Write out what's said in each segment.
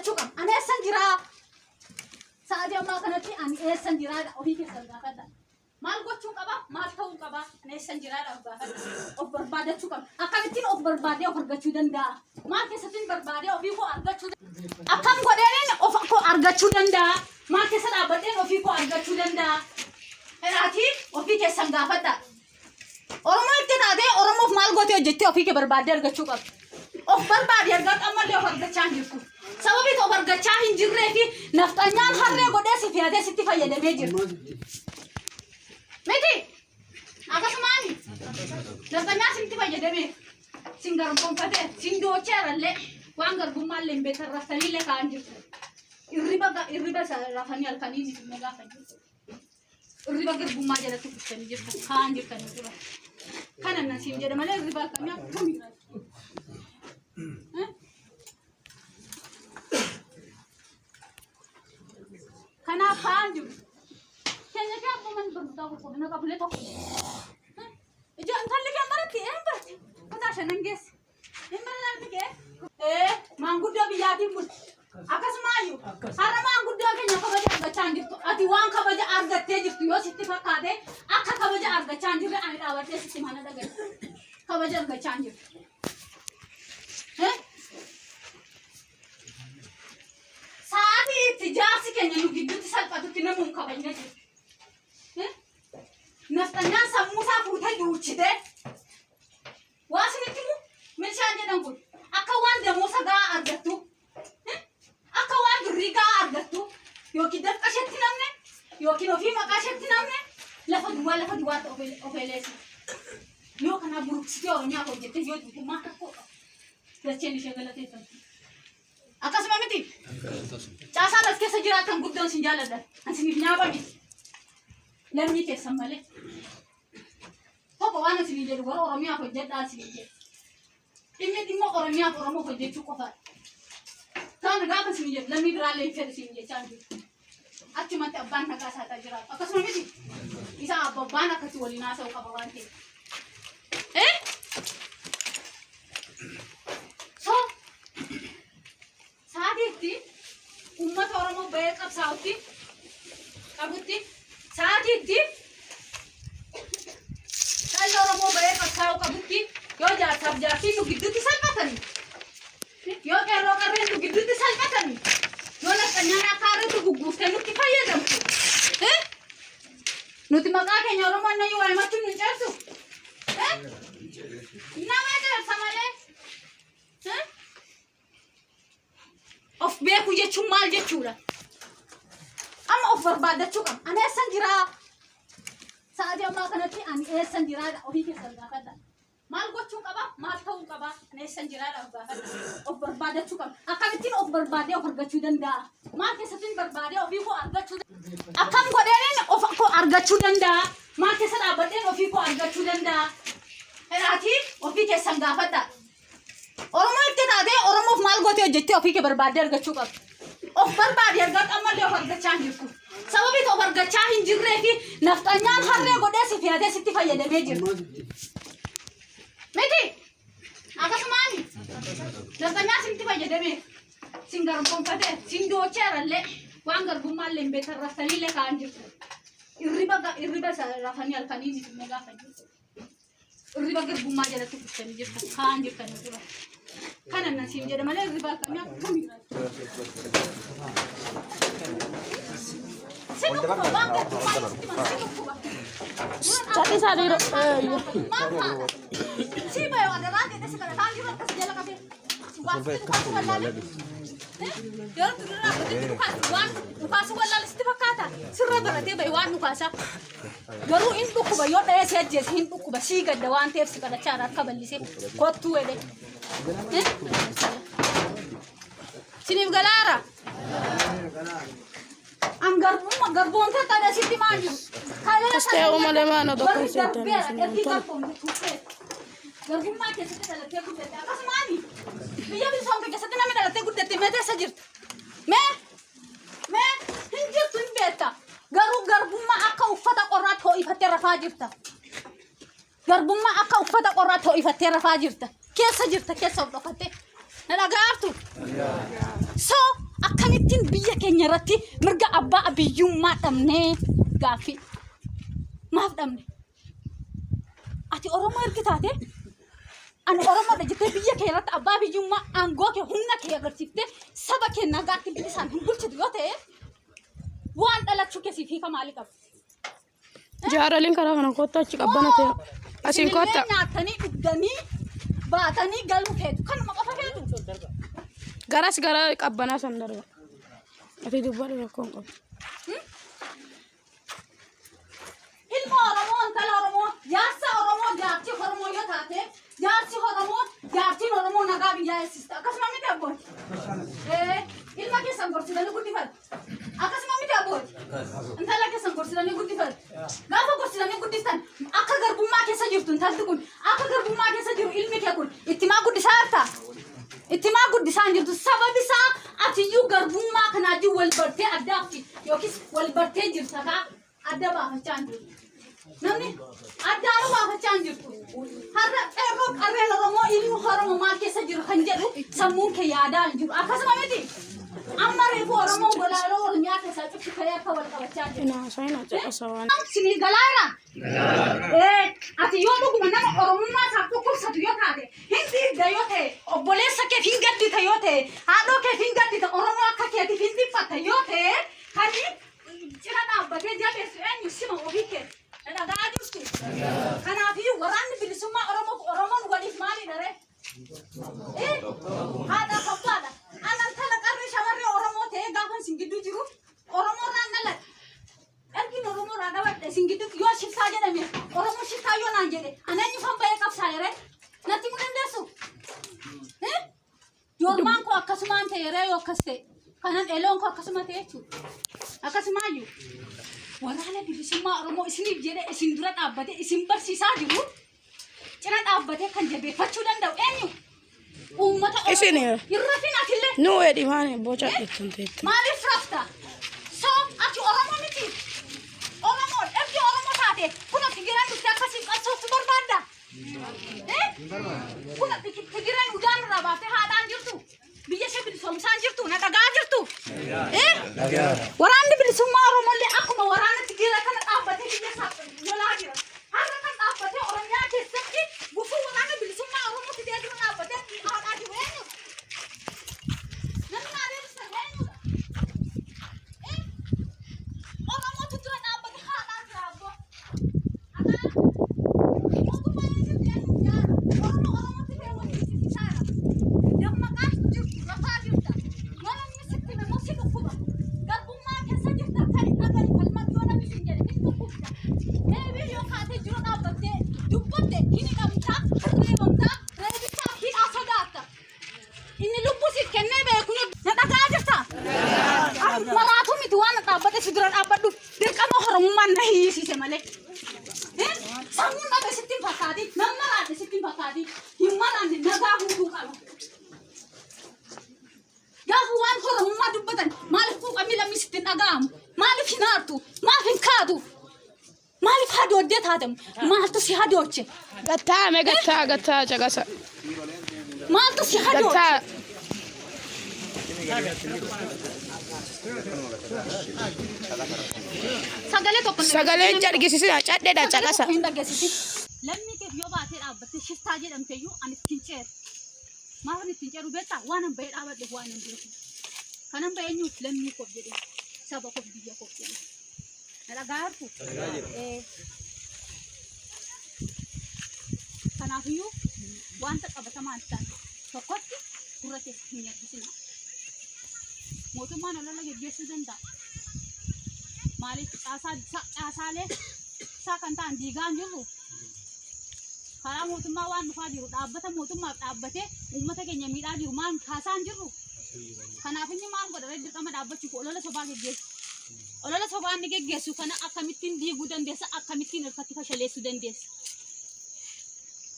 barbaadachuu qabna. Ani eessan jiraa? Sa'aatii ammaa kanatti ani eessan jiraadha ofii keessan gaafadha. Maal gochuu qaba? Maal ta'uu qaba? Ani eessan jiraadha of gaafadha. Of barbaadachuu qaba. Akkamittiin of barbaadee of argachuu danda'a? Maal keessattiin barbaadee ofii koo argachuu danda'a? Akkam godheen of koo argachuu danda'a? Maal keessa dhaabbadheen ofii koo argachuu danda'a? Kanaatii ofii keessan gaafadha. Oromoo itti taatee Oromoof maal gootee hojjettee ofii kee barbaaddee argachuu qabda. Of barbaade argadhu ammallee of argachaa hin jirtu. Sababii of argachaa hin jirree fi nafxanyaan harree godhee si fe'atee sitti fayyadamee jira. Miti akkasumaan nafxanyaan sitti fayyadamee sin garboomfatee sin doocheerallee waan garbummaallee hin beektan raftaniillee ka'an jirtu. Irriba irriba rafanii halkanii miti immoo gaafa jirtu. Irriba garbummaa jalatti kuftanii jirtan kaan jirtanii dura. Kana nan siin jedha malee irriba akkamii akkamii jiraatu. Kanaaf kaan jiru. Keenya kee abbaa mana barnootaa qulqullina qabulee tokko. Ija intalli kee baratti een baratti kutaa shanan geesse. Hin baratti kee. Ee maanguddoo biyyaatiin bulti. Akkasumaayyuu har'a maanguddoo keenya kabaja argachaa hin jirtu. Ati waan kabaja argattee jirtu yoo sitti fakkaate akka kabaja argachaa hin jirre ani dhaabadhee sitti mana dhagaye. Kabaja argachaa hin jirtu. Eh? Sa'aatii itti jaarsi keenya nu gidduutti salphatutti namuu hin kabajne jiru. Eh? Nafxanyaan sammuu isaa fuutee duuchitee Waa isinitti himu milishaan jedhan kun akka waan damoosa gahaa argattu akka waan birrii gahaa argattu yookiin dafqa isheetti namne yookiin ofii maqaa isheetti namne lafa duwwaa lafa duwwaatti of eleessi. Yoo kanaa buruqsitee Oromiyaaf hojjettee yoo duute maal rakkoo qaba? Dacheen ishee galateeffatti. Akkasuma miti. Caasaan as keessa jiraatan guddoon sin jaalladha. An isiniif nyaaba miti. Lammii keessan malee. Tokko waan isinii jedhu gara Oromiyaaf hojjedhaa isinii jedhu. Dhimmi dhimma Oromiyaaf Oromoof hojjechuu qofaadha. Kana gaafa isinii jedhu lammii biraallee hin fedhu isin jechaa hin jiru. Achumatti abbaan nagaa isaa ta'a jiraatu. Akkasuma miti isa abbaan akkatti waliin haasa'u qaba waan ta'eef. Eh? So Sa'aatiitti uummata Oromoo bahee qabsaa'utti qabutti sa'aatiitti dhalli Oromoo bahee qabsaa'uu qabutti yoo jaarsaaf jaartiin nu gidduutti salphatan yoo qeerroo qarreen nu gidduutti salphatan yoo nafxanyaan akka harreetti gugguuftee nutti fayyadamtu eh? Nuti maqaa keenya Oromoo annayyuu waa himachuun nu hin ceersu eh? Nama ceersa malee eh? Of beekuu jechuun maal jechuudha? Amma of barbaaddachuu qabna. Ani eessan jiraa? Sa'aatii ammaa kanatti ani eessan jiraadha? Ofii keessan gaafadha. Maal gochuu qaba? Maal ta'uu qaba? Ani eessan jiraadha? Of gaafadha. Of barbaaddachuu qabna. Akkamittiin of barbaadee of argachuu danda'a? Maal keessattiin barbaadee ofii koo argachuu danda'a? Akkam godheen of koo argachuu danda'a? Maal keessa dhaabbadheen ofii koo argachuu danda'a? Kanaatii ofii keessan gaafadha. Oromoo itti taatee Oromoof maal gootee hojjettee ofii kee barbaaddee argachuu qabda. Of barbaade argadhu ammallee of argachaa hin jirtu. Sababii of argachaa hin jirree fi nafxanyaan harree godhee si fe'atee sitti fayyadamee jira. Miti akkasumaan nafxanyaan sitti fayyadamee sin garboomfatee sin doocheerallee waan garbummaallee hin beektan raftaniillee ka'an jirtu. Irriba irriba rafanii halkanii miti immoo gaafa jirtu. Irriba garbummaa jalatti kuftanii jirtan kaan jirtan dura. Kana nan siin jedha malee irriba akkamii akkamii jiraatu. Si dhukkuba waan garbummaa sitti si dhukkuba. Callisaa dhiiroo. Maal taata? Si bayo adaraa jedhe si kana kaan jiru akkas jala qabee. Waan sitti dhukaasu wallaalee. Yeroo dura dhaabbatetti dhukaasu waan dhukaasu wallaalee sitti fakkaata. Sirra baratee bahe waan dhukaasaa. Garuu in dhukkuba yoo dhahee si ajjeese hin dhukkuba sii gadda waan ta'eef si kadhachaa jira harka bal'isee kottuu jedhe. Siniif galaara. An garbumma garboomta tana sitti maan jiru. Kostee uumama lamaan odoo Warri kan seetan darbeera isin ergi tola. garboomte tuffee. Garbummaa keessatti dhalattee guddatte akkasumaani biyya bilisoomte keessatti namni dhalattee guddatte mee keessa jirta. Mee Mee hin jirtu hin beekta. Garuu garbummaa akka uffata qorraatti ho'ifattee rafaa jirta. Garbummaa akka uffata qorraatti ho'ifattee rafaa jirta. Keessa jirta keessa of dhokattee. Na dhaga'aartu? So Akkamittiin biyya keenya irratti mirga abbaa biyyummaa dhabnee gaaffii. Maaf dhabne? Ati Oromoo ergi taate ani Oromoodha jettee biyya kee irratti abbaa biyyummaa aangoo kee humna kee agarsiiftee saba kee nagaatti bilisaan hin bulchitu yoo ta'e waan dhalachuu kee siif hiika maalii qaba? Jaaroliin karaa kana kottaa achi qabbana ta'e. Asiin Isinillee kottaa. nyaatanii dhugdanii baatanii galuu feetu. Kanuma qofa feetu. Garas gara qabbanaa san darba. Ati dubbadhu rakkoo hin qabu. Ilma Oromoo, intala Oromoo, jaarsa Oromoo, jaartii Oromoo yoo taate, jaarsi Oromoo, jaartiin Oromoo nagaa biyyaa eegsista. Akkasuma miti abbooti. Ilma keessan gorsitanii guddifatu. Akkasuma miti abbooti. Intala keessan gorsitanii guddifatu. Gaafa gorsitanii guddistan akka garbummaa keessa jirtu intalti kun akka garbummaa keessa jiru ilmi kee kun itti maa guddisaa jirta? Itti maa guddisaa hin jirtu? Sababi isaa atiyyuu garbummaa kanaa wajjin wal bartee addaatti yookiis wal bartee jirta kaa adda baafachaa hin jirtu. Namni addaanuu baafachaa hin jirtu. Har'a qeerroo qarreen Oromoo ilmi Oromoo maal keessa jiru kan jedhu sammuun kee yaadaa hin jiru. Akkasuma miti. Amma reefu Oromoon golaaloo Oromiyaa keessaa cufti ka'ee akka wal qabachaa jiru. Ina haasa'ina caqasa waan. Sinii galaara. Ati yoo dhuguma nama Oromummaa isaaf dhukkubsatu yoo taate, hin dhiigda yoo ta'e, obboleessa keef hin gaddita yoo ta'e, haadhoo keef hin gaddita, Oromoo akka keetiif hin dhiphatta yoo ta'e, kan cina dhaabbatee jabeessu eenyu sima ofii kee. Dhaga'aa jirtu. Kanaafiyyuu waraanni bilisummaa Oromoof Oromoon waliif maalidha ree? Haadha abbaadha. Anan tana qarri shamarree Oromoo ta'ee gaafa isin gidduu jiru Oromoo irraan dhaladhe. Ergin Oromoo irraa dhaladhe isin gidduu yoo shiftaa jedhame Oromoo shiftaa yoo naan jedhe ani eenyufan bahee qabsaa'e ree? Natti himuu dandeessu? Joormaan koo akkasumaan ta'e ree yoo akkas ta'e. Kanan eloon koo akkasuma ta'e jechuudha. Akkasumaayyuu waraana bilisummaa Oromoo isiniif jedhee isin dura dhaabbatee isin barsiisaa jiru cina dhaabbatee kan jabeeffachuu danda'u eenyu? Uummata Oromoo. Isin. Hin rafin atillee. Nu edhi maani boca jettan teetta. Maaliif rafta? So ati Oromoo miti. Oromoo ergi Oromoo taate kun Tigiraan dhuftee akkasiin qabsooftu barbaadda. Kun Tigiraan udaan irraa baaftee haadhaan jirtu. Biyya ishee bilisoomsaan jirtu. Na dhagaa jirtu. Waraanni bilisummaa Oromollee akkuma waraana Tigiraa kana dhaabbatee biyya isaa lolaa jira. Har'a kan dhaabbatee Oromiyaa keessatti gufuu waraana bilisummaa Oromoo fidee dura dhaabbatee haadhaa jiru eenyu? Namni naa deebisan eenyudha? Oromootu dura dhaabbatee haadhaa jira abboo. Dhagaa mootummaa eenyutu eenyu jaara? Oromoo Oromootti fidee wal fichisiisaara. Dammaqaa jirtu rafaa jirta. Yoo namni sitti hime immoo si dhukkuba. Garbummaa keessa jirta kani dhagahi falmatu yoo namni sin jedhe hin dhukkubda. Maybe yoo kaatee jiru dhaabbattee dubbatte hin hidhamtaa, hin reebamtaa, reebichaa hidhaa sodaatta. Inni lubbuu siif kennee beeku na dhaga'aa jirta. Ani maraatuu miti waan dhaabbate si dura dhaabbadhuuf dirqama Oromummaan na hiyyisiise malee. Sammuun dhabe sitti hin fakkaatin, nan maraadhe sitti hin fakkaatin, hin maraanne nagaa guutuu qaba. Gaafa waan Oromummaa dubbatan maaliif quuqamni lammii sitti hin dhaga'amu? Maaliif hin aartu? Maaf hin kaatu? Maaliif hadooddee taatamu? Maaltu si hadooche? Gattaa mee gattaa gattaa caqasa. Maaltu si hadooche? Gattaa. Sagalee tokko hin Sagalee dhageessisin. argisiisina cadheedha Sagalee caqasa. tokko hin dhageessisin. Lammii keef yoo baatee dhaabbattee shiftaa jedhamte iyyuu ani ittiin ceeru. Maaf ani ittiin ceeru beektaa? Waan an bahee dhaabadheef waan an beekuuf. Kanan bahee eenyuuf lammii koof jedhee saba koof biyya koof jedhee. Na dhagaa jirtu? Ee. Kanaafiyyuu wanta qabatamaan ta'an tokkotti gurra keessa hin ergisina. Mootummaan olola geggeessuu danda'a. Maaliif caasaalee isaa kan ta'an diigaa hin jirru? Karaa mootummaa waan dhufaa jiru dhaabbata mootummaaf dhaabbatee uummata keenya miidhaa jiru maal kaasaa hin jirru? Kanaaf inni maal godha ree dirqama dhaabbachuuf olola sobaa geggeessu. Olola sobaa inni geggeessu kana akkamittiin diiguu dandeessa? Akkamittiin irkatti fashaleessuu dandeessa?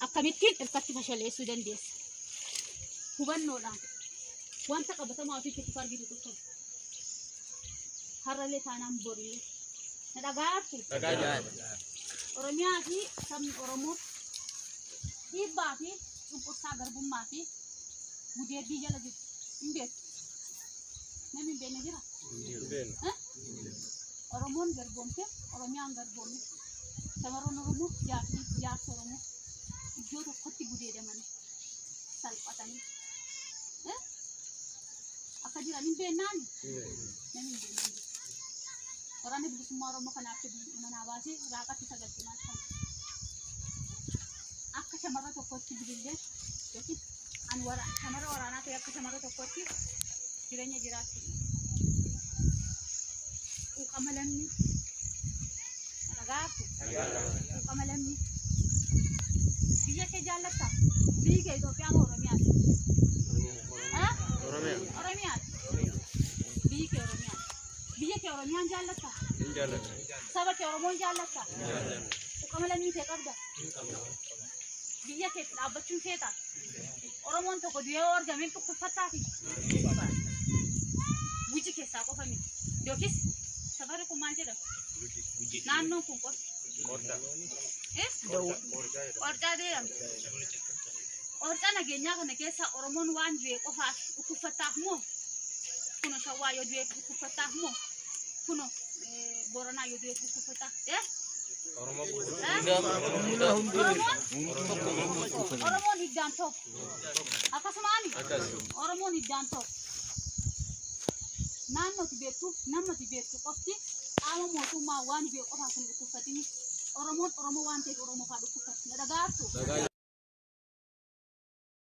Akkamittiin irkatti fashaleessuu dandeessa? Hubannoodhaan wanta qabatamaa ofii keetiif argitu tokko har'allee taanaan borii na dhagaa jirtu? Oromiyaa fi sabni Oromoo dhiibbaa fi cunqursaa garbummaa fi gudeeddii jala jiru hin beektu. Namni hin beekne jira? Oromoon garboomte, Oromiyaan garboomte. Shamarran Oromoo, jaartii jaarsa Oromoo iddoo tokkotti gudeedamanii salphatanii akka jiran hin beeknaani? Namni hin beekne hin jiru. Waraanni bilisummaa Oromoo kanaaf manaa baasee raaqatti sagalti maal kana. Akka shamarra tokkotti bilillee yookiin an shamarra waraanaa ta'e akka shamarra tokkotti jireenya jiraachuu. Quuqama lammii. Dhagaatu. Quuqama lammii. Biyya kee jaallattaa? Biyyi kee Itoophiyaa moo Oromiyaati? Oromiyaati. Biyyi kee Oromiyaati. Biyya kee Oromiyaan jaallattaa? Saba kee Oromoon jaallattaa? Quuqama lammii kee qabda? Biyya kee dhaabbachuun feetaa? Oromoon tokko du'ee yoo argame hin dhukkubfattaafi? Guji keessaa qofa miti. Yookiis safarri kun maal jedhama? Naannoon kun qofti. Qorcaa jedhama. Qorcaa nageenyaa kana keessa Oromoon waan du'e qofaaf dhukkubfattaaf moo? Kuno Shawwaa yoo du'e dhukkubfattaaf moo? Kuno Booranaa yoo du'e dhukkubfattaaf? Oromoon hiddaan tokko. Akkasumaani? Oromoon hiddaan tokko. Naannoo beektu, namatti beektu qofti qaama mootummaa waan du'e qofaaf hin dhukkubfatini. Oromoon Oromoo waan ta'eef Oromoo faa dhukkubfatti. Na dhagaattu?